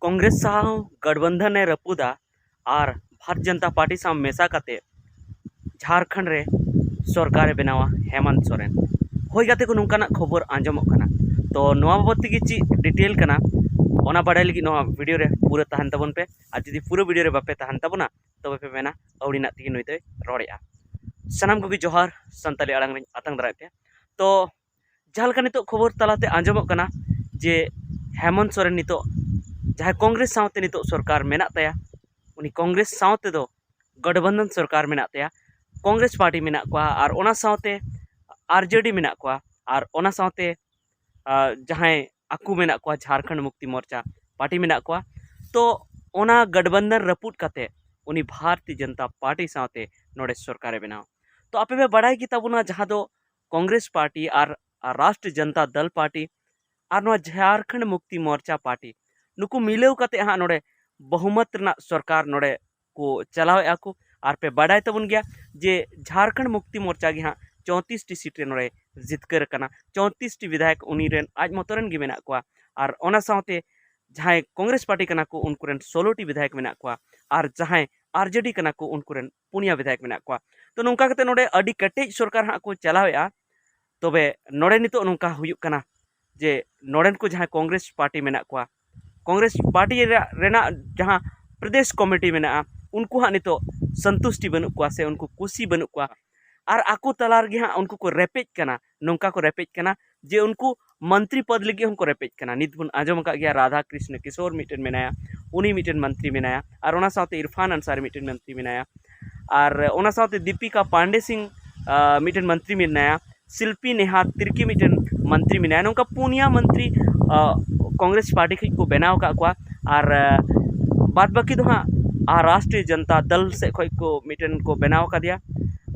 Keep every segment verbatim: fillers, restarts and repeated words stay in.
ᱠᱚᱝᱜᱨᱮᱥ ᱥᱟᱶ ᱜᱟᱴᱵᱟᱱᱫᱷᱟᱱ ᱮ ᱨᱟᱹᱯᱩᱫᱟ ᱟᱨ ᱵᱷᱟᱨᱚᱛ ᱡᱚᱱᱚᱛᱟ ᱯᱟᱨᱴᱤ ᱥᱟᱶ ᱢᱮᱥᱟ ᱠᱟᱛᱮ ᱡᱷᱟᱲᱠᱷᱚᱸᱰ ᱨᱮ ᱥᱚᱨᱠᱟᱨᱮ ᱵᱮᱱᱟᱣᱟ ᱦᱮᱢᱚᱱᱛ ᱥᱚᱨᱮᱱ᱾ ᱦᱳᱭ ᱜᱟᱛᱮ ᱠᱚ, ᱱᱚᱝᱠᱟᱱᱟᱜ ᱠᱷᱚᱵᱚᱨ ᱟᱸᱡᱚᱢᱚᱜ ᱠᱟᱱᱟ᱾ ᱛᱚ ᱱᱚᱣᱟ ᱵᱟᱵᱚᱫ ᱛᱮᱜᱮ ᱪᱮᱫ ᱰᱤᱴᱮᱞ ᱠᱟᱱᱟ, ᱚᱱᱟ ᱵᱟᱰᱟᱭ ᱞᱟᱹᱜᱤᱫ ᱱᱚᱣᱟ ᱵᱷᱤᱰᱤᱭᱳ ᱨᱮ ᱯᱩᱨᱟᱹ ᱛᱟᱦᱮᱱ ᱛᱟᱵᱚᱱ ᱯᱮ᱾ ᱟᱨ ᱡᱩᱫᱤ ᱯᱩᱨᱟᱹ ᱵᱷᱤᱰᱤᱭᱳ ᱨᱮ ᱵᱟᱯᱮ ᱛᱟᱦᱮᱱ ᱛᱟᱵᱚᱱᱟ, ᱛᱚᱵᱮ ᱯᱮ ᱢᱮᱱᱟ, "ᱟᱹᱣᱲᱤᱱᱟᱜ ᱛᱮᱜᱮ ᱱᱩᱭ ᱫᱚᱭ ᱨᱚᱲᱮᱫᱼᱟ᱾" ᱥᱟᱱᱟᱢ ᱠᱚᱜᱮ ᱡᱚᱦᱟᱨ, ᱥᱟᱱᱛᱟᱲᱤ ᱟᱲᱟᱝ ᱨᱤᱧ ᱟᱛᱟᱝ ᱫᱟᱨᱟᱭ ᱯᱮ᱾ ᱛᱚ ᱡᱟᱦᱟᱸ ᱞᱮᱠᱟ ᱱᱤᱛᱚᱜ ᱠᱷᱚᱵᱚᱨ ᱛᱟᱞᱟᱛᱮ ᱟᱸᱡᱚᱢᱚᱜ ᱠᱟᱱᱟ ᱡᱮ ᱦᱮᱢᱚᱱᱛ ᱥᱚᱨᱮᱱ ᱱᱤᱛᱚᱜ ᱡᱟᱦᱟᱸᱭ ᱠᱚᱝᱜᱨᱮᱥ ᱥᱟᱶᱛᱮ ᱱᱤᱛᱚᱜ ᱥᱚᱨᱠᱟᱨ ᱢᱮᱱᱟᱜ ᱛᱟᱭᱟ, ᱩᱱᱤ ᱠᱚᱝᱜᱨᱮᱥ ᱥᱟᱶᱛᱮ ᱫᱚ ᱜᱚᱴᱵᱚᱱᱫᱷᱚᱱ ᱥᱚᱨᱠᱟᱨ ᱢᱮᱱᱟᱜ ᱛᱟᱭᱟ᱾ ᱠᱚᱝᱜᱨᱮᱥ ᱯᱟᱨᱴᱤ ᱢᱮᱱᱟᱜ ᱠᱚᱣᱟ ᱟᱨ ᱚᱱᱟ ᱥᱟᱶᱛᱮ ᱟᱨᱡᱮᱰᱤ ᱢᱮᱱᱟᱜ ᱠᱚᱣᱟ ᱟᱨ ᱚᱱᱟ ᱥᱟᱶᱛᱮ, ᱟᱨ ᱡᱟᱦᱟᱸᱭ ᱟᱠᱚ ᱢᱮᱱᱟᱜ ᱠᱚᱣᱟ, ᱡᱷᱟᱲᱠᱷᱚᱸᱰ ᱢᱩᱠᱛᱤ ᱢᱳᱨᱪᱟ ᱯᱟᱨᱴᱤ ᱢᱮᱱᱟᱜ ᱠᱚᱣᱟ᱾ ᱛᱚ ᱚᱱᱟ ᱜᱚᱴᱵᱚᱱᱫᱷᱚᱱ ᱨᱟᱹᱯᱩᱫ ᱠᱟᱛᱮ ᱩᱱᱤ ᱵᱷᱟᱨᱚᱛᱤᱭᱚ ᱡᱚᱱᱚᱛᱟ ᱯᱟᱨᱴᱤ ᱥᱟᱶᱛᱮ ᱱᱚᱰᱮ ᱥᱚᱨᱠᱟᱨᱮ ᱵᱮᱱᱟᱣᱟ᱾ ᱛᱚ ᱟᱯᱮ ᱯᱮ ᱵᱟᱲᱟᱭ ᱜᱮ ᱛᱟᱵᱚᱱᱟ, ᱡᱟᱦᱟᱸ ᱫᱚ ᱠᱚᱝᱜᱨᱮᱥ ᱯᱟᱨᱴᱤ ᱟᱨ, ᱟᱨ ᱨᱟᱥᱴᱨᱤᱭᱚ ᱡᱚᱱᱚᱛᱟ ᱫᱚᱞ ᱯᱟᱨᱴᱤ ᱟᱨ ᱱᱚᱣᱟ ᱡᱷᱟᱲᱠᱷᱚᱸᱰ ᱢᱩᱠᱛᱤ ᱢᱳᱨᱪᱟ ᱯᱟᱨᱴᱤ, ᱱᱩᱠᱩ ᱢᱤᱞᱟᱹᱣ ᱠᱟᱛᱮ ᱦᱟᱸᱜ ᱱᱚᱰᱮ ᱵᱚᱦᱩᱢᱚᱛ ᱨᱮᱱᱟᱜ ᱥᱚᱨᱠᱟᱨ ᱱᱚᱰᱮ ᱠᱚ ᱪᱟᱞᱟᱣᱮᱫᱼᱟ ᱠᱚ᱾ ᱟᱨ ᱯᱮ ᱵᱟᱰᱟᱭ ᱛᱟᱵᱚᱱ ᱜᱮᱭᱟ ᱡᱮ ᱡᱷᱟᱲᱠᱷᱚᱸᱰ ᱢᱩᱠᱛᱤ ᱢᱳᱨᱪᱟ ᱜᱮ ᱦᱟᱸᱜ ᱪᱳᱭᱛᱨᱤᱥ ᱴᱤ ᱥᱤᱴ ᱨᱮ ᱱᱚᱰᱮ ᱡᱤᱛᱠᱟᱹᱨ ᱟᱠᱟᱱᱟ᱾ ᱪᱳᱭᱛᱨᱤᱥ ᱴᱤ ᱵᱤᱫᱷᱟᱭᱚᱠ ᱩᱱᱤ ᱨᱮᱱ ᱟᱡ ᱢᱚᱛᱚ ᱨᱮᱱ ᱜᱮ ᱢᱮᱱᱟᱜ ᱠᱚᱣᱟ᱾ ᱟᱨ ᱚᱱᱟ ᱥᱟᱶᱛᱮ ᱡᱟᱦᱟᱸᱭ ᱠᱚᱝᱜᱨᱮᱥ ᱯᱟᱨᱴᱤ ᱠᱟᱱᱟ ᱠᱚ, ᱩᱱᱠᱩ ᱨᱮᱱ ᱥᱳᱞᱳ ᱴᱤ ᱵᱤᱫᱷᱟᱭᱚᱠ ᱢᱮᱱᱟᱜ ᱠᱚᱣᱟ᱾ ᱟᱨ ᱡᱟᱦᱟᱸᱭ ᱟᱨᱡᱮᱰᱤ ᱠᱟᱱᱟ ᱠᱚ, ᱩᱱᱠᱩ ᱨᱮᱱ ᱯᱩᱱᱭᱟ ᱵᱤᱫᱷᱟᱭᱚᱠ ᱢᱮᱱᱟᱜ ᱠᱚᱣᱟ᱾ ᱛᱚ ᱱᱚᱝᱠᱟ ᱠᱟᱛᱮ ᱱᱚᱰᱮ ᱟᱹᱰᱤ ᱠᱮᱴᱮᱡ ᱥᱚᱨᱠᱟᱨ ᱦᱟᱸᱜ ᱠᱚ ᱪᱟᱞᱟᱣᱮᱫᱼᱟ᱾ ᱛᱚᱵᱮ ᱱᱚᱰᱮ ᱱᱤᱛᱚᱜ ᱱᱚᱝᱠᱟ ᱦᱩᱭᱩᱜ ᱠᱟᱱᱟ ᱡᱮ ᱱᱚᱰᱮᱱ ᱠᱚ ᱡᱟᱦᱟᱸᱭ ᱠᱚᱝᱜᱨᱮᱥ ᱯᱟᱨᱴᱤ ᱢᱮᱱᱟᱜ ᱠᱚᱣᱟ, ᱠᱚᱝᱜᱨᱮᱥ ᱯᱟᱨᱴᱤ ᱨᱮ-, ᱨᱮᱱᱟᱜ ᱡᱟᱦᱟᱸ ᱯᱨᱚᱫᱮᱥ ᱠᱚᱢᱤᱴᱤ ᱢᱮᱱᱟᱜᱼᱟ, ᱩᱱᱠᱩ ᱦᱟᱸᱜ ᱱᱤᱛᱚᱜ ᱥᱚᱱᱛᱩᱥᱴᱤ ᱵᱟᱹᱱᱩᱜ ᱠᱚᱣᱟ ᱥᱮ ᱩᱱᱠᱩ ᱠᱩᱥᱤ ᱵᱟᱹᱱᱩᱜ ᱠᱚᱣᱟ᱾ ᱟᱨ ᱟᱠᱚ ᱛᱟᱞᱟ ᱨᱮᱜᱮ ᱦᱟᱸᱜ ᱩᱱᱠᱩ ᱠᱚ ᱨᱮᱯᱮᱡ ᱠᱟᱱᱟ, ᱱᱚᱝᱠᱟ ᱠᱚ ᱨᱮᱯᱮᱡ ᱠᱟᱱᱟ ᱡᱮ ᱩᱱᱠᱩ ᱢᱚᱱᱛᱨᱤ ᱯᱚᱫᱽ ᱞᱟᱹᱜᱤᱫ ᱦᱚᱸᱠᱚ ᱨᱮᱯᱮᱡ ᱠᱟᱱᱟ᱾ ᱱᱤᱛ ᱵᱚᱱ ᱟᱸᱡᱚᱢ ᱟᱠᱟᱫ ᱜᱮᱭᱟ, ᱨᱟᱫᱷᱟ ᱠᱨᱤᱥᱱᱚ ᱠᱤᱥᱳᱨ ᱢᱤᱫᱴᱮᱱ ᱢᱮᱱᱟᱭᱟ, ᱩᱱᱤ ᱢᱤᱫᱴᱮᱱ ᱢᱚᱱᱛᱨᱤ ᱢᱮᱱᱟᱭᱟ, ᱟᱨ ᱚᱱᱟ ᱥᱟᱶᱛᱮ ᱤᱨᱯᱷᱟᱱ ᱟᱱᱥᱟᱨᱤ ᱢᱤᱫᱴᱮᱱ ᱢᱚᱱᱛᱨᱤ ᱢᱮᱱᱟᱭᱟ, ᱟᱨ ᱚᱱᱟ ᱥᱟᱶᱛᱮ ᱫᱤᱯᱤᱠᱟ ᱯᱟᱱᱰᱮ ᱥᱤᱝ, ᱟᱨ ᱢᱤᱫᱴᱮᱱ ᱢᱚᱱᱛᱨᱤ ᱢᱮᱱᱟᱭᱟ, ᱥᱤᱞᱯᱤ ᱱᱮᱦᱟ ᱛᱤᱨᱠᱤ ᱢᱤᱫᱴᱮᱱ ᱢᱚᱱᱛᱨᱤ ᱢᱮᱱᱟᱭᱟ᱾ ᱱᱚᱝᱠᱟ ᱯᱩᱱᱭᱟ ᱢᱚᱱᱛᱨᱤ, ᱟᱨ ᱠᱚᱝᱜᱨᱮᱥ ᱯᱟᱨᱴᱤ ᱠᱷᱚᱱ ᱠᱚ ᱵᱮᱱᱟᱣ ᱟᱠᱟᱫ ᱠᱚᱣᱟ᱾ ᱟᱨ, ᱟᱨ ᱵᱟᱫ ᱵᱟᱹᱠᱤ ᱫᱚ ᱦᱟᱸᱜ ᱟᱨ ᱨᱟᱥᱴᱨᱤᱭᱚ ᱡᱚᱱᱚᱛᱟ ᱫᱚᱞ ᱥᱮᱫ ᱠᱷᱚᱱ ᱠᱚ ᱢᱤᱫᱴᱮᱱ ᱠᱚ ᱵᱮᱱᱟᱣ ᱟᱠᱟᱫᱮᱭᱟ᱾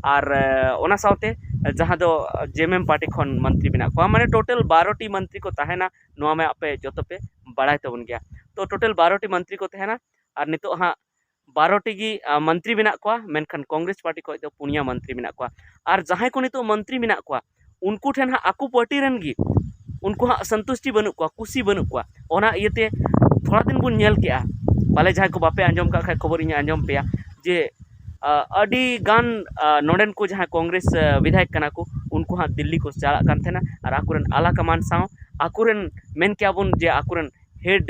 ᱟᱨ, ᱟᱨ ᱚᱱᱟ ᱥᱟᱶᱛᱮ ᱡᱟᱦᱟᱸ ᱫᱚ ᱡᱮ ᱮᱢ ᱮᱢ ᱯᱟᱨᱴᱤ ᱠᱷᱚᱱ ᱢᱚᱱᱛᱨᱤ ᱢᱮᱱᱟᱜ ᱠᱚᱣᱟ᱾ ᱢᱟᱱᱮ ᱴᱳᱴᱟᱞ ᱵᱟᱨᱚ ᱴᱤ ᱢᱚᱱᱛᱨᱤ ᱠᱚ ᱛᱟᱦᱮᱱᱟ, ᱱᱚᱣᱟ ᱢᱟ ᱟᱯᱮ ᱡᱚᱛᱚ ᱯᱮ ᱵᱟᱲᱟᱭ ᱛᱟᱵᱚᱱ ᱜᱮᱭᱟ᱾ ᱛᱚ ᱴᱳᱴᱟᱞ ᱵᱟᱨᱚ ᱴᱤ ᱢᱚᱱᱛᱨᱤ ᱠᱚ ᱛᱟᱦᱮᱱᱟ᱾ ᱟᱨ ᱱᱤᱛᱚᱜ ᱦᱟᱸᱜ ᱵᱟᱨᱚ ᱴᱤ ᱜᱮ, ᱟᱨ, ᱢᱚᱱᱛᱨᱤ ᱢᱮᱱᱟᱜ ᱠᱚᱣᱟ, ᱢᱮᱱᱠᱷᱟᱱ ᱠᱚᱝᱜᱨᱮᱥ ᱯᱟᱨᱴᱤ ᱠᱷᱚᱱ ᱫᱚ ᱯᱩᱱᱭᱟ ᱢᱚᱱᱛᱨᱤ ᱢᱮᱱᱟᱜ ᱠᱚᱣᱟ᱾ ᱟᱨ ᱡᱟᱦᱟᱸᱭ ᱠᱚ ᱱᱤᱛᱚᱜ ᱢᱚᱱᱛᱨᱤ ᱢᱮᱱᱟᱜ ᱠᱚᱣᱟ, ᱩᱱᱠᱩ ᱴᱷᱮᱱ ᱦᱟᱸᱜ ᱟᱠᱚ ᱯᱟᱨᱴᱤ ᱨᱮᱱ ᱜᱮ ᱩᱱᱠᱩ ᱦᱟᱸᱜ ᱥᱚᱱᱛᱩᱥᱴᱤ ᱵᱟᱹᱱᱩᱜ ᱠᱚᱣᱟ, ᱠᱩᱥᱤ ᱵᱟᱹᱱᱩᱜ ᱠᱚᱣᱟ᱾ ᱚᱱᱟ ᱤᱭᱟᱹᱛᱮ ᱛᱷᱚᱲᱟ ᱫᱤᱱ ᱵᱚᱱ ᱧᱮᱞ ᱠᱮᱜᱼᱟ, ᱯᱟᱞᱮ ᱡᱟᱦᱟᱸᱭ ᱠᱚ ᱵᱟᱯᱮ ᱟᱸᱡᱚᱢ ᱠᱟᱜ ᱠᱷᱟᱡ ᱠᱷᱚᱵᱚᱨ ᱤᱧ ᱟᱸᱡᱚᱢ ᱯᱮᱭᱟ, ᱡᱮ ᱟᱹᱰᱤ ᱜᱟᱱ ᱱᱚᱰᱮᱱ ᱠᱚ ᱡᱟᱦᱟᱸᱭ ᱠᱚᱝᱜᱨᱮᱥ ᱵᱤᱫᱷᱟᱭᱚᱠ ᱠᱟᱱᱟ ᱠᱚ, ᱩᱱᱠᱩ ᱦᱟᱸᱜ ᱫᱤᱞᱞᱤ ᱠᱚ ᱪᱟᱞᱟᱜ ᱠᱟᱱ ᱛᱟᱦᱮᱱᱟ ᱟᱨ ᱟᱠᱚᱨᱮᱱ ᱟᱞᱟ ᱠᱟᱢᱟᱱ ᱥᱟᱶ, ᱟᱠᱚᱨᱮᱱ, ᱢᱮᱱ ᱠᱮᱭᱟ ᱵᱚᱱ ᱡᱮ ᱟᱠᱚᱨᱮᱱ ᱦᱮᱰ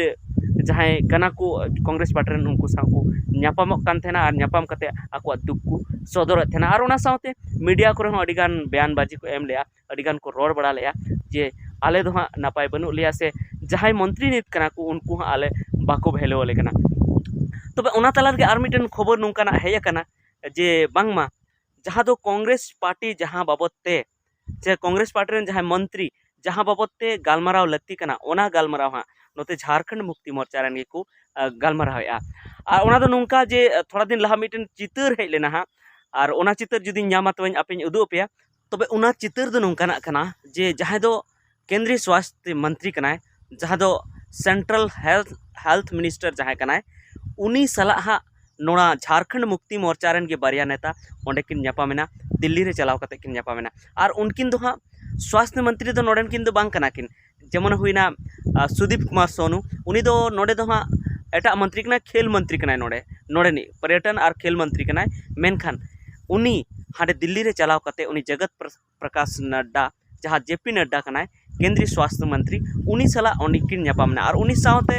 ᱡᱟᱦᱟᱸᱭ ᱠᱟᱱᱟ ᱠᱚ ᱠᱚᱝᱜᱨᱮᱥ ᱯᱟᱨᱴᱤ ᱨᱮᱱ, ᱩᱱᱠᱩ ᱥᱟᱶ ᱠᱚ ᱧᱟᱯᱟᱢᱚᱜ ᱠᱟᱱ ᱛᱟᱦᱮᱱᱟ ᱟᱨ ᱧᱟᱯᱟᱢ ᱠᱟᱛᱮ ᱟᱠᱚᱣᱟᱜ ᱫᱩᱠ ᱠᱚ ᱥᱚᱫᱚᱨᱮᱫ ᱛᱟᱦᱮᱱᱟ᱾ ᱟᱨ ᱚᱱᱟ ᱥᱟᱶᱛᱮ ᱢᱤᱰᱤᱭᱟ ᱠᱚᱨᱮ ᱦᱚᱸ ᱟᱹᱰᱤ ᱜᱟᱱ ᱵᱮᱭᱟᱱ ᱵᱟᱡᱤ ᱠᱚ ᱮᱢ ᱞᱮᱜᱼᱟ, ᱟᱹᱰᱤ ᱜᱟᱱ ᱠᱚ ᱨᱚᱲ ᱵᱟᱲᱟ ᱞᱮᱜᱼᱟ ᱡᱮ ᱟᱞᱮ ᱫᱚ ᱦᱟᱸᱜ ᱱᱟᱯᱟᱭ ᱵᱟᱹᱱᱩᱜ ᱞᱮᱭᱟ, ᱥᱮ ᱡᱟᱦᱟᱸᱭ ᱢᱚᱱᱛᱨᱤ ᱱᱤᱛ ᱠᱟᱱᱟ ᱠᱚ ᱩᱱᱠᱩ ᱦᱚᱸ ᱟᱞᱮ ᱵᱟᱠᱚ ᱵᱷᱮᱞᱩ ᱟᱞᱮ ᱠᱟᱱᱟ᱾ ᱛᱚᱵᱮ ᱚᱱᱟ ᱛᱟᱞᱟ ᱨᱮᱜᱮ ᱟᱨ ᱢᱤᱫᱴᱮᱱ ᱠᱷᱚᱵᱚᱨ ᱱᱚᱝᱠᱟᱱᱟᱜ ᱦᱮᱡ ᱟᱠᱟᱱᱟ ᱡᱮ ᱵᱟᱝᱢᱟ ᱡᱟᱦᱟᱸ ᱫᱚ ᱠᱚᱝᱜᱨᱮᱥ ᱯᱟᱨᱴᱤ ᱡᱟᱦᱟᱸ ᱵᱟᱵᱚᱫ ᱛᱮ, ᱥᱮ ᱠᱚᱝᱜᱨᱮᱥ ᱯᱟᱨᱴᱤ ᱨᱮᱱ ᱡᱟᱦᱟᱸᱭ ᱢᱚᱱᱛᱨᱤ ᱡᱟᱦᱟᱸ ᱵᱟᱵᱚᱫ ᱛᱮ ᱜᱟᱞᱢᱟᱨᱟᱣ ᱞᱟᱹᱠᱛᱤ ᱠᱟᱱᱟ, ᱚᱱᱟ ᱜᱟᱞᱢᱟᱨᱟᱣ ᱦᱟᱸᱜ ᱱᱚᱛᱮ ᱡᱷᱟᱲᱠᱷᱚᱸᱰ ᱢᱩᱠᱛᱤ ᱢᱳᱨᱪᱟ ᱨᱮᱱ ᱜᱮᱠᱚ ᱜᱟᱞᱢᱟᱨᱟᱣᱮᱫᱼᱟ᱾ ᱟᱨ ᱚᱱᱟ ᱫᱚ ᱱᱚᱝᱠᱟ ᱡᱮ ᱛᱷᱚᱲᱟ ᱫᱤᱱ ᱞᱟᱦᱟ ᱢᱤᱫᱴᱮᱱ ᱪᱤᱛᱟᱹᱨ ᱦᱮᱡ ᱞᱮᱱᱟ ᱦᱟᱸᱜ, ᱟᱨ ᱚᱱᱟ ᱪᱤᱛᱟᱹᱨ ᱡᱩᱫᱤᱧ ᱧᱟᱢᱟ ᱛᱚᱵᱮᱧ ᱟᱯᱮᱧ ᱩᱫᱩᱜ ᱟᱯᱮᱭᱟ᱾ ᱛᱚᱵᱮ ᱚᱱᱟ ᱪᱤᱛᱟᱹᱨ ᱫᱚ ᱱᱚᱝᱠᱟᱱᱟᱜ ᱠᱟᱱᱟ ᱡᱮ ᱡᱟᱦᱟᱸᱭ ᱫᱚ ᱠᱮᱱᱫᱨᱤᱭᱚ ᱥᱣᱟᱥᱛᱷ ᱢᱚᱱᱛᱨᱤ ᱠᱟᱱᱟᱭ, ᱡᱟᱦᱟᱸ ᱫᱚ ᱥᱮᱱᱴᱨᱟᱞ ᱦᱮᱞᱛᱷ ᱦᱮᱞᱛᱷ ᱢᱤᱱᱤᱥᱴᱟᱨ ᱡᱟᱦᱟᱸᱭ ᱠᱟᱱᱟᱭ, ᱩᱱᱤ ᱥᱟᱞᱟᱜ ᱦᱟᱸᱜ ᱱᱚᱣᱟ ᱡᱷᱟᱲᱠᱷᱚᱸᱰ ᱢᱩᱠᱛᱤ ᱢᱳᱨᱪᱟ ᱨᱮᱱ ᱜᱮ ᱵᱟᱨᱭᱟ ᱱᱮᱛᱟ ᱚᱸᱰᱮ ᱠᱤᱱ ᱧᱟᱯᱟᱢᱮᱱᱟ, ᱫᱤᱞᱞᱤ ᱨᱮ ᱪᱟᱞᱟᱣ ᱠᱟᱛᱮ ᱠᱤᱱ ᱧᱟᱯᱟᱢᱮᱱᱟ᱾ ᱟᱨ ᱩᱱᱠᱤᱱ ᱫᱚ ᱦᱟᱸᱜ ᱥᱣᱟᱥᱛᱷ ᱢᱚᱱᱛᱨᱤ ᱫᱚ ᱱᱚᱰᱮᱱ ᱠᱤᱱ ᱫᱚ ᱵᱟᱝ ᱠᱟᱱᱟ ᱠᱤᱱ᱾ ᱡᱮᱢᱚᱱ ᱦᱩᱭᱱᱟ ᱥᱩᱫᱤᱯ ᱠᱩᱢᱟᱨ ᱥᱳᱱᱩ, ᱩᱱᱤ ᱫᱚ ᱱᱚᱰᱮ ᱫᱚ ᱦᱟᱸᱜ ᱮᱴᱟᱜ ᱢᱚᱱᱛᱨᱤ ᱠᱟᱱᱟᱭ, ᱠᱷᱮᱞ ᱢᱚᱱᱛᱨᱤ ᱠᱟᱱᱟᱭ, ᱱᱚᱰᱮ ᱱᱚᱰᱮᱱᱤᱡ ᱯᱚᱨᱭᱚᱴᱚᱱ ᱟᱨ ᱠᱷᱮᱞ ᱢᱚᱱᱛᱨᱤ ᱠᱟᱱᱟᱭ᱾ ᱢᱮᱱᱠᱷᱟᱱ ᱩᱱᱤ ᱦᱟᱸᱰᱮ ᱫᱤᱞᱞᱤ ᱨᱮ ᱪᱟᱞᱟᱣ ᱠᱟᱛᱮ ᱩᱱᱤ ᱡᱚᱜᱚᱛ ᱯᱨᱚ- ᱯᱨᱚᱠᱟᱥ ᱱᱟᱰᱰᱟ, ᱡᱟᱦᱟᱸ ᱡᱮ ᱯᱤ ᱱᱟᱰᱰᱟ ᱠᱟᱱᱟᱭ, ᱠᱮᱱᱫᱨᱤᱭᱚ ᱥᱣᱟᱥᱛᱷ ᱢᱚᱱᱛᱨᱤ, ᱩᱱᱤ ᱥᱟᱞᱟᱜ ᱚᱸᱰᱮ ᱠᱤᱱ ᱧᱟᱯᱟᱢ ᱮᱱᱟ᱾ ᱟᱨ ᱩᱱᱤ ᱥᱟᱶᱛᱮ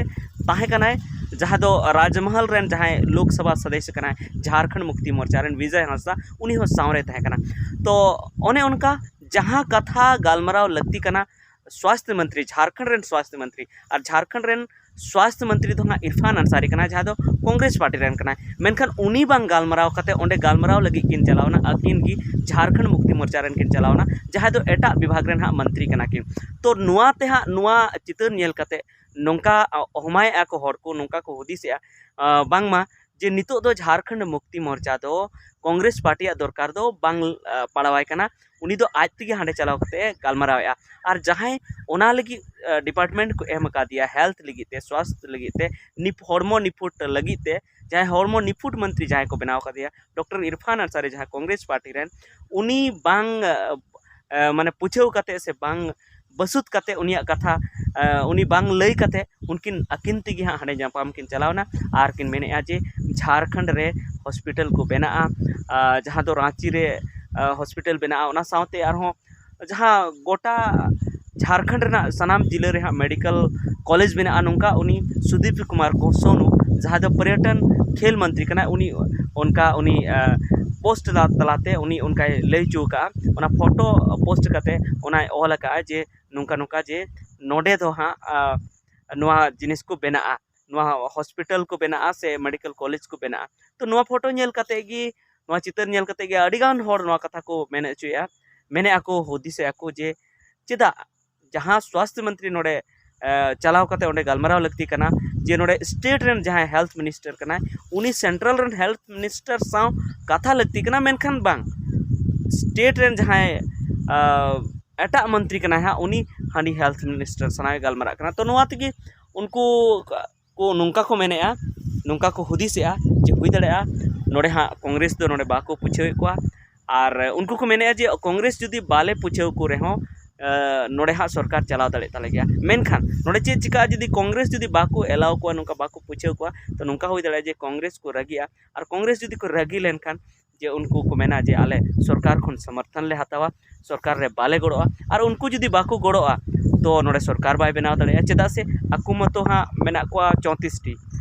ᱛᱟᱦᱮᱸ ᱠᱟᱱᱟᱭ ᱡᱟᱦᱟᱸ ᱫᱚ ᱨᱟᱡᱽᱢᱚᱦᱚᱞ ᱨᱮᱱ ᱡᱟᱦᱟᱸᱭ ᱞᱳᱠᱥᱚᱵᱷᱟ ᱥᱚᱫᱚᱥᱥᱚ ᱠᱟᱱᱟᱭ ᱡᱷᱟᱲᱠᱷᱚᱸᱰ ᱢᱩᱠᱛᱤ ᱢᱳᱨᱪᱟ ᱨᱮᱱ, ᱵᱤᱡᱚᱭ ᱦᱟᱸᱥᱫᱟ, ᱩᱱᱤ ᱦᱚᱸ ᱥᱟᱶᱨᱮ ᱛᱟᱦᱮᱸ ᱠᱟᱱᱟ᱾ ᱛᱚ ᱚᱱᱮ ᱚᱱᱠᱟ ᱡᱟᱦᱟᱸ ᱠᱟᱛᱷᱟ ᱜᱟᱞᱢᱟᱨᱟᱣ ᱞᱟᱹᱠᱛᱤ ᱠᱟᱱᱟ ᱥᱣᱟᱥᱛᱷ ᱢᱚᱱᱛᱨᱤ, ᱡᱷᱟᱲᱠᱷᱚᱸᱰ ᱨᱮᱱ ᱥᱣᱟᱥᱛᱷ ᱢᱚᱱᱛᱨᱤ, ᱟᱨ ᱡᱷᱟᱲᱠᱷᱚᱸᱰ ᱨᱮᱱ ᱥᱣᱟᱥᱛᱷ ᱢᱚᱱᱛᱨᱤ ᱫᱚ ᱦᱟᱸᱜ ᱤᱨᱯᱷᱟᱱ ᱟᱱᱥᱟᱨᱤ ᱠᱟᱱᱟᱭ, ᱡᱟᱦᱟᱸ ᱫᱚ ᱠᱚᱝᱜᱨᱮᱥ ᱯᱟᱨᱴᱤ ᱨᱮᱱ ᱠᱟᱱᱟᱭ᱾ ᱢᱮᱱᱠᱷᱟᱱ ᱩᱱᱤ ᱵᱟᱝ ᱜᱟᱞᱢᱟᱨᱟᱣ ᱠᱟᱛᱮ ᱚᱸᱰᱮ ᱜᱟᱞᱢᱟᱨᱟᱣ ᱞᱟᱹᱜᱤᱫ ᱠᱤᱱ ᱪᱟᱞᱟᱣᱱᱟ, ᱟᱹᱠᱤᱱ ᱜᱮ ᱡᱷᱟᱲᱠᱷᱚᱸᱰ ᱢᱩᱠᱛᱤ ᱢᱳᱨᱪᱟ ᱨᱮᱱ ᱠᱤᱱ ᱪᱟᱞᱟᱣᱱᱟ, ᱡᱟᱦᱟᱸᱭ ᱫᱚ ᱮᱴᱟᱜ ᱵᱤᱵᱷᱟᱜᱽ ᱨᱮᱱ ᱦᱟᱸᱜ ᱢᱚᱱᱛᱨᱤ ᱠᱟᱱᱟ ᱠᱤᱱ᱾ ᱛᱚ ᱱᱚᱣᱟ ᱛᱮ ᱦᱟᱸᱜ ᱱᱚᱣᱟ ᱪᱤᱛᱟᱹᱨ ᱧᱮᱞ ᱠᱟᱛᱮ ᱱᱚᱝᱠᱟ ᱚᱦᱚᱢᱟᱭᱮᱫᱼᱟ ᱠᱚ ᱦᱚᱲ ᱠᱚ, ᱱᱚᱝᱠᱟ ᱠᱚ ᱦᱩᱫᱤᱥᱮᱜᱼᱟ, ᱟᱸ, ᱵᱟᱝᱢᱟ ᱡᱮ ᱱᱤᱛᱚᱜ ᱫᱚ ᱡᱷᱟᱲᱠᱷᱚᱸᱰ ᱢᱩᱠᱛᱤ ᱢᱳᱨᱪᱟ ᱫᱚ ᱠᱚᱝᱜᱨᱮᱥ ᱯᱟᱨᱴᱤᱭᱟᱜ ᱫᱚᱨᱠᱟᱨ ᱫᱚ ᱵᱟᱝ, ᱟᱸ, ᱯᱟᱲᱟᱣᱟᱭ ᱠᱟᱱᱟ, ᱩᱱᱤ ᱫᱚ ᱟᱡ ᱛᱮᱜᱮ ᱦᱟᱸᱰᱮ ᱪᱟᱞᱟᱣ ᱠᱟᱛᱮ ᱜᱟᱞᱢᱟᱨᱟᱣᱮᱜᱼᱟ᱾ ᱟᱨ ᱡᱟᱦᱟᱸᱭ ᱚᱱᱟ ᱞᱟᱹᱜᱤᱫ, ᱟᱸ, ᱰᱤᱯᱟᱨᱴᱢᱮᱱᱴ ᱠᱚ ᱮᱢ ᱟᱠᱟᱫᱮᱭᱟ, ᱦᱮᱞᱛᱷ ᱞᱟᱹᱜᱤᱫ ᱛᱮ, ᱥᱣᱟᱥᱛᱷ ᱞᱟᱹᱜᱤᱫ ᱛᱮ, ᱱᱤᱯ-, ᱦᱚᱲᱢᱚ ᱱᱤᱯᱷᱩᱴ ᱞᱟᱹᱜᱤᱫ ᱛᱮ, ᱡᱟᱦᱟᱸᱭ ᱦᱚᱲᱢᱚ ᱱᱤᱯᱷᱩᱴ ᱢᱚᱱᱛᱨᱤ ᱡᱟᱦᱟᱸᱭ ᱠᱚ ᱵᱮᱱᱟᱣ ᱟᱠᱟᱫᱮᱭᱟ, ᱰᱚᱠᱴᱚᱨ ᱤᱨᱯᱷᱟᱱ ᱟᱱᱥᱟᱨᱤ, ᱡᱟᱦᱟᱸᱭ ᱠᱚᱝᱜᱨᱮᱥ ᱯᱟᱨᱴᱤ ᱨᱮᱱ, ᱩᱱᱤ ᱵᱟᱝ, ᱟᱸ, ᱟᱸ, ᱢᱟᱱᱮ ᱯᱩᱪᱷᱟᱹᱣ ᱠᱟᱛᱮ ᱥᱮ ᱵᱟᱝ ᱵᱟᱹᱥᱩᱫ ᱠᱟᱛᱮ ᱩᱱᱤᱭᱟᱜ ᱠᱟᱛᱷᱟ, ᱩᱱᱤ ᱵᱟᱝ ᱞᱟᱹᱭ ᱠᱟᱛᱮ ᱩᱱᱠᱤᱱ ᱟᱹᱠᱤᱱ ᱛᱮᱜᱮ ᱦᱟᱸᱜ ᱦᱟᱸᱰᱮ ᱧᱟᱯᱟᱢ ᱠᱤᱱ ᱪᱟᱞᱟᱣᱱᱟ ᱟᱨ ᱠᱤᱱ ᱢᱮᱱᱮᱫᱼᱟ ᱡᱮ ᱡᱷᱟᱲᱠᱷᱚᱸᱰ ᱨᱮ ᱦᱚᱥᱯᱤᱴᱟᱞ ᱠᱚ ᱵᱮᱱᱟᱜᱼᱟ, ᱡᱟᱦᱟᱸ ᱫᱚ ᱨᱟᱺᱪᱤ ᱨᱮ ᱦᱚᱥᱯᱤᱴᱟᱞ ᱵᱮᱱᱟᱜᱼᱟ, ᱚᱱᱟ ᱥᱟᱶᱛᱮ ᱟᱨᱦᱚᱸ ᱡᱟᱦᱟᱸ ᱜᱚᱴᱟ ᱡᱷᱟᱲᱠᱷᱚᱸᱰ ᱨᱮᱱᱟᱜ ᱥᱟᱱᱟᱢ ᱡᱤᱞᱟᱹ ᱨᱮ ᱦᱟᱸᱜ ᱢᱮᱰᱤᱠᱮᱞ ᱠᱚᱞᱮᱡᱽ ᱵᱮᱱᱟᱜᱼᱟ, ᱱᱚᱝᱠᱟ ᱩᱱᱤ ᱥᱩᱫᱤᱯ ᱠᱩᱢᱟᱨ ᱠᱚ ᱥᱳᱱᱩ, ᱡᱟᱦᱟᱸ ᱫᱚ ᱯᱚᱨᱭᱚᱴᱚᱱ ᱠᱷᱮᱞ ᱢᱚᱱᱛᱨᱤ ᱠᱟᱱᱟᱭ, ᱩᱱᱤ ᱚᱱᱠᱟ ᱩᱱᱤ ᱯᱳᱥᱴ ᱛᱟᱞᱟᱛᱮ ᱩᱱᱤ ᱚᱱᱠᱟᱭ ᱞᱟᱹᱭ ᱦᱚᱪᱚ ᱟᱠᱟᱫᱼᱟ᱾ ᱚᱱᱟ ᱯᱷᱳᱴᱳ ᱯᱳᱥᱴ ᱠᱟᱛᱮ ᱚᱱᱟᱭ ᱚᱞ ᱟᱠᱟᱫᱼᱟ ᱡᱮ ᱱᱚᱝᱠᱟ ᱱᱚᱝᱠᱟ ᱡᱮ ᱱᱚᱰᱮ ᱫᱚ ᱦᱟᱸᱜ ᱱᱚᱣᱟ ᱡᱤᱱᱤᱥ ᱠᱚ ᱵᱮᱱᱟᱜᱼᱟ, ᱱᱚᱣᱟ ᱦᱚᱥᱯᱤᱴᱟᱞ ᱠᱚ ᱵᱮᱱᱟᱜᱼᱟ ᱥᱮ ᱢᱮᱰᱤᱠᱮᱞ ᱠᱚᱞᱮᱡᱽ ᱠᱚ ᱵᱮᱱᱟᱜᱼᱟ᱾ ᱛᱚ ᱱᱚᱣᱟ ᱯᱷᱳᱴᱳ ᱧᱮᱞ ᱠᱟᱛᱮ ᱜᱮ, ᱱᱚᱣᱟ ᱪᱤᱛᱟᱹᱨ ᱧᱮᱞ ᱠᱟᱛᱮ ᱜᱮ ᱟᱹᱰᱤᱜᱟᱱ ᱦᱚᱲ ᱱᱚᱣᱟ ᱠᱟᱛᱷᱟ ᱠᱚ ᱢᱮᱱ ᱦᱚᱪᱚᱭᱮᱫᱼᱟ, ᱢᱮᱱᱮᱫᱼᱟ ᱠᱚ, ᱦᱩᱫᱤᱥᱮᱫᱼᱟ ᱠᱚ ᱡᱮ ᱪᱮᱫᱟᱜ ᱡᱟᱦᱟᱸ ᱥᱣᱟᱥᱛᱷ ᱢᱚᱱᱛᱨᱤ ᱱᱚᱰᱮ ᱪᱟᱞᱟᱣ ᱠᱟᱛᱮ ᱚᱸᱰᱮ ᱜᱟᱞᱢᱟᱨᱟᱣ ᱞᱟᱹᱠᱛᱤ ᱠᱟᱱᱟ ᱡᱮ ᱱᱚᱰᱮ ᱥᱴᱮᱴ ᱨᱮᱱ ᱡᱟᱦᱟᱸᱭ ᱦᱮᱞᱛᱷ ᱢᱤᱱᱤᱥᱴᱟᱨ ᱠᱟᱱᱟᱭ, ᱩᱱᱤ ᱥᱮᱱᱴᱨᱟᱞ ᱨᱮᱱ ᱦᱮᱞᱛᱷ ᱢᱤᱱᱤᱥᱴᱟᱨ ᱥᱟᱶ ᱠᱟᱛᱷᱟ ᱞᱟᱹᱠᱛᱤ ᱠᱟᱱᱟ, ᱢᱮᱱᱠᱷᱟᱱ ᱵᱟᱝ, ᱥᱴᱮᱴ ᱨᱮᱱ ᱡᱟᱦᱟᱸᱭ ᱮᱴᱟᱜ ᱢᱚᱱᱛᱨᱤ ᱠᱟᱱᱟᱭ ᱦᱟᱸᱜ, ᱩᱱᱤ ᱦᱟᱺᱰᱤ ᱦᱮᱞᱛᱷ ᱢᱤᱱᱤᱥᱴᱟᱨ ᱥᱟᱶ ᱜᱟᱞᱢᱟᱨᱟᱜ ᱠᱟᱱᱟ᱾ ᱛᱚ ᱱᱚᱣᱟ ᱛᱮᱜᱮ ᱩᱱᱠᱩ ᱠᱚ ᱱᱚᱝᱠᱟ ᱠᱚ ᱢᱮᱱᱮᱫᱼᱟ, ᱱᱚᱝᱠᱟ ᱠᱚ ᱦᱩᱫᱤᱥᱮᱜᱼᱟ ᱡᱮ ᱦᱩᱭ ᱫᱟᱲᱮᱭᱟᱜᱼᱟ ᱱᱚᱰᱮ ᱦᱟᱸᱜ ᱠᱚᱝᱜᱨᱮᱥ ᱫᱚ ᱱᱚᱰᱮ ᱵᱟᱠᱚ ᱯᱩᱪᱷᱟᱹᱣᱮᱫ ᱠᱚᱣᱟ᱾ ᱟᱨ ᱩᱱᱠᱩ ᱠᱚ ᱢᱮᱱᱮᱫᱼᱟ ᱡᱮ ᱠᱚᱝᱜᱨᱮᱥ ᱡᱩᱫᱤ ᱵᱟᱞᱮ ᱯᱩᱪᱷᱟᱹᱣ ᱠᱚ ᱨᱮᱦᱚᱸ ᱱᱚᱰᱮ ᱦᱟᱸᱜ ᱥᱚᱨᱠᱟᱨ ᱪᱟᱞᱟᱣ ᱫᱟᱲᱮᱭᱟᱜ ᱛᱟᱞᱮ ᱜᱮᱭᱟ᱾ ᱢᱮᱱᱠᱷᱟᱱ ᱱᱚᱰᱮ ᱪᱮᱫ ᱪᱤᱠᱟᱹᱜᱼᱟ ᱡᱩᱫᱤ ᱠᱚᱝᱜᱨᱮᱥ ᱡᱩᱫᱤ ᱵᱟᱠᱚ ᱮᱞᱟᱣ ᱠᱚᱣᱟ, ᱱᱚᱝᱠᱟ ᱵᱟᱠᱚ ᱯᱩᱪᱷᱟᱹᱣ ᱠᱚᱣᱟ, ᱛᱚ ᱱᱚᱝᱠᱟ ᱦᱩᱭ ᱫᱟᱲᱮᱭᱟᱜᱼᱟ ᱡᱮ ᱠᱚᱝᱜᱨᱮᱥ ᱠᱚ ᱨᱟᱹᱜᱤᱜᱼᱟ᱾ ᱟᱨ ᱠᱚᱝᱜᱨᱮᱥ ᱡᱩᱫᱤ ᱠᱚ ᱨᱟᱹᱜᱤ ᱞᱮᱱᱠᱷᱟᱱ ᱡᱮ ᱩᱱᱠᱩ ᱠᱚ ᱢᱮᱱᱟ ᱡᱮ ᱟᱞᱮ ᱥᱚᱨᱠᱟᱨ ᱠᱷᱚᱱ ᱥᱚᱢᱚᱨᱛᱷᱚᱱ ᱞᱮ ᱦᱟᱛᱟᱣᱟ, ᱥᱚᱨᱠᱟᱨ ᱨᱮ ᱵᱟᱞᱮ ᱜᱚᱲᱚᱜᱼᱟ᱾ ᱟᱨ ᱩᱱᱠᱩ ᱡᱩᱫᱤ ᱵᱟᱠᱚ ᱜᱚᱲᱚᱜᱼᱟ, ᱛᱚ ᱱᱚᱰᱮ ᱥᱚᱨᱠᱟᱨ ᱵᱟᱭ ᱵᱮᱱᱟᱣ ᱫᱟᱲᱮᱭᱟᱜᱼᱟ᱾ ᱪᱮᱫᱟᱜ ᱥᱮ ᱟᱠᱚ ᱢᱚᱛᱚ ᱦᱟᱸᱜ ᱢᱮᱱᱟᱜ ᱠᱚᱣᱟ ᱪᱳᱭᱛᱨᱤᱥ ᱴᱤ,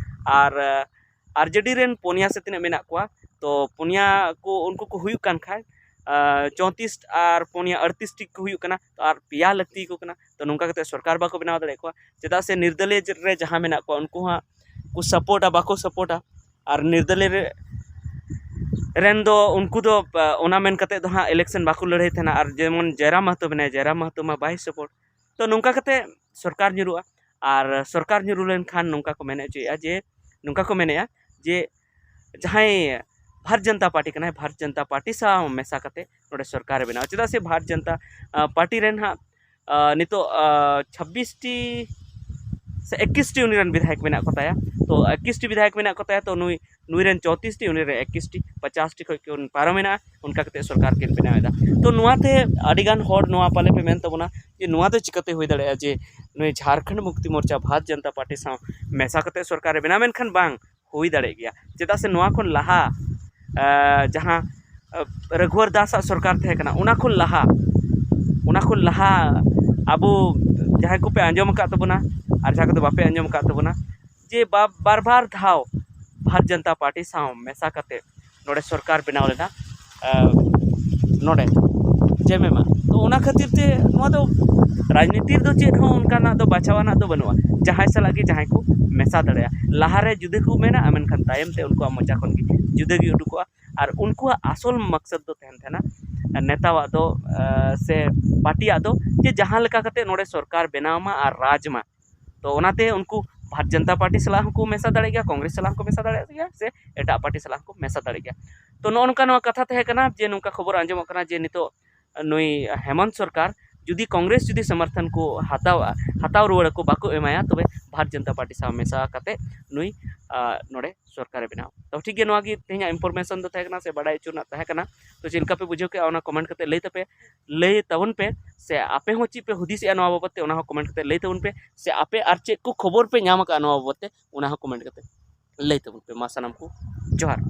ᱟᱨ ᱟᱨᱡᱮᱰᱤ ᱨᱮᱱ ᱯᱩᱱᱭᱟ ᱥᱮ ᱛᱤᱱᱟᱹᱜ ᱢᱮᱱᱟᱜ ᱠᱚᱣᱟ, ᱛᱚ ᱯᱩᱱᱭᱟ ᱠᱚ ᱩᱱᱠᱩ ᱠᱚ ᱦᱩᱭᱩᱜ ᱠᱟᱱ ᱠᱷᱟᱱ ᱪᱳᱭᱛᱨᱤᱥ ᱟᱨ ᱯᱩᱱᱭᱟ ᱟᱴᱛᱨᱤᱥ ᱴᱤ ᱠᱚ ᱦᱩᱭᱩᱜ ᱠᱟᱱᱟ, ᱛᱚ ᱟᱨ ᱯᱮᱭᱟ ᱞᱟᱹᱠᱛᱤ ᱟᱠᱚ ᱠᱟᱱᱟ᱾ ᱛᱚ ᱱᱚᱝᱠᱟ ᱠᱟᱛᱮ ᱥᱚᱨᱠᱟᱨ ᱵᱟᱠᱚ ᱵᱮᱱᱟᱣ ᱫᱟᱲᱮᱭᱟᱜ ᱠᱚᱣᱟ᱾ ᱪᱮᱫᱟᱜ ᱥᱮ ᱱᱤᱨᱫᱚᱞᱤᱭ ᱨᱮ ᱡᱟᱦᱟᱸ ᱢᱮᱱᱟᱜ ᱠᱚᱣᱟ ᱩᱱᱠᱩ ᱦᱟᱸᱜ ᱠᱚ ᱥᱟᱯᱳᱨᱴᱟ, ᱵᱟᱠᱚ ᱥᱟᱯᱳᱨᱴᱟ᱾ ᱟᱨ ᱱᱤᱨᱫᱚᱞᱤᱭ ᱨᱮ ᱨᱮᱱ ᱫᱚ ᱩᱱᱠᱩ ᱫᱚ ᱚᱱᱟ ᱢᱮᱱ ᱠᱟᱛᱮ ᱫᱚ ᱦᱟᱸᱜ ᱤᱞᱮᱠᱥᱚᱱ ᱵᱟᱠᱚ ᱞᱟᱹᱲᱦᱟᱹᱭ ᱛᱟᱦᱮᱱᱟ᱾ ᱟᱨ ᱡᱮᱢᱚᱱ ᱡᱚᱭᱨᱟᱢ ᱢᱟᱦᱟᱛᱚ ᱢᱮᱱᱟᱭᱟ, ᱡᱚᱭᱨᱟᱢ ᱢᱟᱦᱟᱛᱚ ᱢᱟ ᱵᱟᱭ ᱥᱟᱯᱳᱨᱴ᱾ ᱛᱚ ᱱᱚᱝᱠᱟ ᱠᱟᱛᱮ ᱥᱚᱨᱠᱟᱨ ᱧᱩᱨᱩᱜᱼᱟ᱾ ᱟᱨ ᱥᱚᱨᱠᱟᱨ ᱧᱩᱨᱩ ᱞᱮᱱᱠᱷᱟᱱ ᱱᱚᱝᱠᱟ ᱠᱚ ᱢᱮᱱ ᱦᱚᱪᱚᱭᱮᱫᱼᱟ ᱡᱮ, ᱱᱚᱝᱠᱟ ᱠᱚ ᱢᱮᱱᱮᱫᱼᱟ ᱡᱮ ᱡᱟᱦᱟᱸᱭ ᱵᱷᱟᱨᱚᱛ ᱡᱚᱱᱚᱛᱟ ᱯᱟᱨᱴᱤ ᱠᱟᱱᱟᱭ, ᱵᱷᱟᱨᱚᱛ ᱡᱚᱱᱚᱛᱟ ᱯᱟᱨᱴᱤ ᱥᱟᱶ ᱢᱮᱥᱟ ᱠᱟᱛᱮ ᱱᱚᱰᱮ ᱥᱚᱨᱠᱟᱨᱮ ᱵᱮᱱᱟᱣᱟ᱾ ᱪᱮᱫᱟᱜ ᱥᱮ ᱵᱷᱟᱨᱚᱛ ᱡᱚᱱᱚᱛᱟ ᱯᱟᱨᱴᱤ ᱨᱮᱱ ᱦᱟᱸᱜ ᱱᱤᱛᱚᱜ ᱪᱷᱟᱵᱵᱤᱥ ᱴᱤ ᱥᱮ ᱮᱠᱤᱥ ᱴᱤ ᱩᱱᱤ ᱨᱮᱱ ᱵᱤᱫᱷᱟᱭᱚᱠ ᱢᱮᱱᱟᱜ ᱠᱚ ᱛᱟᱭᱟ᱾ ᱛᱚ ᱮᱠᱤᱥ ᱴᱤ ᱵᱤᱫᱷᱟᱭᱚᱠ ᱢᱮᱱᱟᱜ ᱠᱚ ᱛᱟᱭᱟ, ᱛᱚ ᱱᱩᱭ ᱱᱩᱭ ᱨᱮᱱ ᱪᱚᱣᱛᱨᱤᱥ ᱴᱤ, ᱩᱱᱤ ᱨᱮᱱ ᱮᱠᱤᱥ ᱴᱤ, ᱯᱚᱪᱟᱥ ᱴᱤ ᱠᱷᱚᱱ ᱠᱤᱱ ᱯᱟᱨᱚᱢ ᱮᱱᱟ, ᱚᱱᱠᱟ ᱠᱟᱛᱮ ᱥᱚᱨᱠᱟᱨ ᱠᱤᱱ ᱵᱮᱱᱟᱣ ᱮᱫᱟ᱾ ᱛᱚ ᱱᱚᱣᱟᱛᱮ ᱟᱹᱰᱤᱜᱟᱱ ᱦᱚᱲ ᱱᱚᱣᱟ ᱯᱟᱞᱮ ᱯᱮ ᱢᱮᱱ ᱛᱟᱵᱚᱱᱟ ᱡᱮ ᱱᱚᱣᱟ ᱫᱚ ᱪᱤᱠᱟᱹᱛᱮ ᱦᱩᱭ ᱫᱟᱲᱮᱭᱟᱜᱼᱟ ᱡᱮ ᱱᱩᱭ ᱡᱷᱟᱲᱠᱷᱚᱸᱰ ᱢᱩᱠᱛᱤ ᱢᱳᱨᱪᱟ ᱵᱷᱟᱨᱚᱛ ᱡᱚᱱᱚᱛᱟ ᱯᱟᱨᱴᱤ ᱥᱟᱶ ᱢᱮᱥᱟ ᱠᱟᱛᱮ ᱥᱚᱨᱠᱟᱨ ᱨᱮ ᱵᱮᱱᱟᱣ? ᱢᱮᱱᱠᱷᱟᱱ ᱵᱟᱝ ᱦᱩᱭ ᱫᱟᱲᱮᱭᱟᱜ ᱜᱮᱭᱟ᱾ ᱪᱮᱫᱟᱜ ᱥᱮ ᱱᱚᱣᱟ ᱠᱷᱚᱱ ᱞᱟᱦᱟ, ᱟᱸ, ᱡᱟᱦᱟᱸ, ᱟᱸ, ᱨᱟᱹᱜᱷᱩᱣᱟᱨ ᱫᱟᱥ ᱟᱜ ᱥᱚᱨᱠᱟᱨ ᱛᱟᱦᱮᱸ ᱠᱟᱱᱟ, ᱚᱱᱟ ᱠᱷᱚᱱ ᱞᱟᱦᱟ, ᱚᱱᱟ ᱠᱷᱚᱱ ᱞᱟᱦᱟ ᱟᱵᱚ ᱡᱟᱦᱟᱸᱭ ᱠᱚᱯᱮ ᱟᱸᱡᱚᱢ ᱟᱠᱟᱫ ᱛᱟᱵᱚᱱᱟ ᱟᱨ ᱡᱟᱦᱟᱸ ᱠᱚᱫᱚ ᱵᱟᱯᱮ ᱟᱸᱡᱚᱢ ᱟᱠᱟᱫ ᱛᱟᱵᱚᱱᱟ, ᱡᱮ ᱵᱟ-, ᱵᱟᱨ ᱵᱟᱨ ᱫᱷᱟᱣ ᱵᱷᱟᱨᱚᱛ ᱡᱚᱱᱚᱛᱟ ᱯᱟᱨᱴᱤ ᱥᱟᱶ ᱢᱮᱥᱟ ᱠᱟᱛᱮ ᱱᱚᱰᱮ ᱥᱚᱨᱠᱟᱨ ᱵᱮᱱᱟᱣ ᱞᱮᱱᱟ, ᱟᱸ, ᱱᱚᱰᱮ ᱡᱮᱢᱮᱢᱟ᱾ ᱛᱚ ᱚᱱᱟ ᱠᱷᱟᱹᱛᱤᱨ ᱛᱮ ᱱᱚᱣᱟ ᱫᱚ ᱨᱟᱡᱽᱱᱤᱛᱤ ᱨᱮᱫᱚ ᱪᱮᱫ ᱦᱚᱸ ᱚᱱᱠᱟᱱᱟᱜ ᱫᱚ ᱵᱟᱪᱷᱟᱣᱟᱱᱟᱜ ᱫᱚ ᱵᱟᱹᱱᱩᱜᱼᱟ᱾ ᱡᱟᱦᱟᱸᱭ ᱥᱟᱞᱟᱜ ᱜᱮ ᱡᱟᱦᱟᱸᱭ ᱠᱚ ᱢᱮᱥᱟ ᱫᱟᱲᱮᱭᱟᱜᱼᱟ᱾ ᱞᱟᱦᱟᱨᱮ ᱡᱩᱫᱟᱹ ᱠᱚ ᱢᱮᱱᱟ, ᱢᱮᱱᱠᱷᱟᱱ ᱛᱟᱭᱚᱢ ᱛᱮ ᱩᱱᱠᱩᱣᱟᱜ ᱢᱚᱪᱟ ᱠᱷᱚᱱ ᱜᱮ ᱡᱩᱫᱟᱹ ᱜᱮ ᱩᱰᱩᱠᱚᱜᱼᱟ᱾ ᱟᱨ ᱩᱱᱠᱩᱣᱟᱜ ᱟᱥᱚᱞ ᱢᱚᱠᱥᱚᱫ ᱫᱚ ᱛᱟᱦᱮᱱ ᱛᱟᱦᱮᱱᱟ ᱱᱮᱛᱟᱣᱟᱜ ᱫᱚ, ᱟᱸ, ᱥᱮ ᱯᱟᱨᱴᱤᱭᱟᱜ ᱫᱚ, ᱡᱮ ᱡᱟᱦᱟᱸ ᱞᱮᱠᱟ ᱠᱟᱛᱮ ᱱᱚᱰᱮ ᱥᱚᱨᱠᱟᱨ ᱵᱮᱱᱟᱣ ᱢᱟ ᱟᱨ ᱨᱟᱡᱽ ᱢᱟ᱾ ᱛᱚ ᱚᱱᱟᱛᱮ ᱩᱱᱠᱩ ᱵᱷᱟᱨᱚᱛ ᱡᱚᱱᱚᱛᱟ ᱯᱟᱨᱴᱤ ᱥᱟᱞᱟᱜ ᱦᱚᱸᱠᱚ ᱢᱮᱥᱟ ᱫᱟᱲᱮᱭᱟᱜ ᱜᱮᱭᱟ, ᱠᱚᱝᱜᱨᱮᱥ ᱥᱟᱞᱟᱜ ᱦᱚᱸᱠᱚ ᱢᱮᱥᱟ ᱫᱟᱲᱮᱭᱟᱜ ᱜᱮᱭᱟ, ᱥᱮ ᱮᱴᱟᱜ ᱯᱟᱨᱴᱤ ᱥᱟᱞᱟᱜ ᱦᱚᱸᱠᱚ ᱢᱮᱥᱟ ᱫᱟᱲᱮᱭᱟᱜ ᱜᱮᱭᱟ᱾ ᱛᱚ ᱱᱚᱜᱼᱚ ᱱᱚᱝᱠᱟ ᱱᱚᱣᱟ ᱠᱟᱛᱷᱟ ᱛᱟᱦᱮᱸ ᱠᱟᱱᱟ ᱡᱮ ᱱᱚᱝᱠᱟ ᱠᱷᱚᱵᱚᱨ ᱟᱸᱡᱚᱢᱚᱜ ᱠᱟᱱᱟ ᱡᱮ ᱱᱤᱛᱚᱜ ᱱᱩᱭ ᱦᱮᱢᱚᱱᱛ ᱥᱚᱨᱠᱟᱨ ᱡᱩᱫᱤ ᱠᱚᱝᱜᱨᱮᱥ ᱡᱩᱫᱤ ᱥᱚᱢᱚᱨᱛᱷᱚᱱ ᱠᱚ ᱦᱟᱛᱟᱣᱟ, ᱦᱟᱛᱟᱣ ᱨᱩᱣᱟᱹᱲ ᱟᱠᱚ, ᱵᱟᱠᱚ ᱮᱢᱟᱭᱟ, ᱛᱚᱵᱮ ᱵᱷᱟᱨᱚᱛ ᱡᱚᱱᱚᱛᱟ ᱯᱟᱨᱴᱤ ᱥᱟᱶ ᱢᱮᱥᱟ ᱠᱟᱛᱮ ᱱᱩᱭ, ᱟᱸ, ᱱᱚᱰᱮ ᱥᱚᱨᱠᱟᱨᱮ ᱵᱮᱱᱟᱣ᱾ ᱛᱚ ᱴᱷᱤᱠ ᱜᱮᱭᱟ, ᱱᱚᱣᱟ ᱜᱮ ᱛᱮᱦᱮᱧᱟᱜ information ᱫᱚ ᱛᱟᱦᱮᱸ ᱠᱟᱱᱟ ᱥᱮ ᱵᱟᱰᱟᱭ ᱦᱚᱪᱚ ᱨᱮᱱᱟᱜ ᱛᱟᱦᱮᱸ ᱠᱟᱱᱟ᱾ ᱛᱚ ᱪᱮᱫ ᱞᱮᱠᱟ ᱯᱮ ᱵᱩᱡᱷᱟᱹᱣ ᱠᱮᱜᱼᱟ, ᱚᱱᱟ comment ᱠᱟᱛᱮ ᱞᱟᱹᱭ ᱛᱟᱯᱮ, ᱞᱟᱹᱭ ᱛᱟᱵᱚᱱ ᱯᱮ, ᱥᱮ ᱟᱯᱮ ᱦᱚᱸ ᱪᱮᱫ ᱯᱮ ᱦᱩᱫᱤᱥᱮᱜᱼᱟ ᱱᱚᱣᱟ ᱵᱟᱵᱚᱫ ᱛᱮ, ᱚᱱᱟ ᱦᱚᱸ comment ᱠᱟᱛᱮ ᱞᱟᱹᱭ ᱛᱟᱵᱚᱱ ᱯᱮ, ᱥᱮ ᱟᱯᱮ ᱟᱨ ᱪᱮᱫ ᱠᱚ ᱠᱷᱚᱵᱚᱨ ᱯᱮ ᱧᱟᱢ ᱟᱠᱟᱫᱼᱟ ᱱᱚᱣᱟ ᱵᱟᱵᱚᱫ ᱛᱮ, ᱚᱱᱟ ᱦᱚᱸ comment ᱠᱟᱛᱮ ᱞᱟᱹᱭ ᱛᱟᱵᱚᱱ ᱯᱮ᱾ ᱢᱟ ᱥᱟᱱᱟᱢ ᱠᱚ ᱡᱚᱦᱟᱨ᱾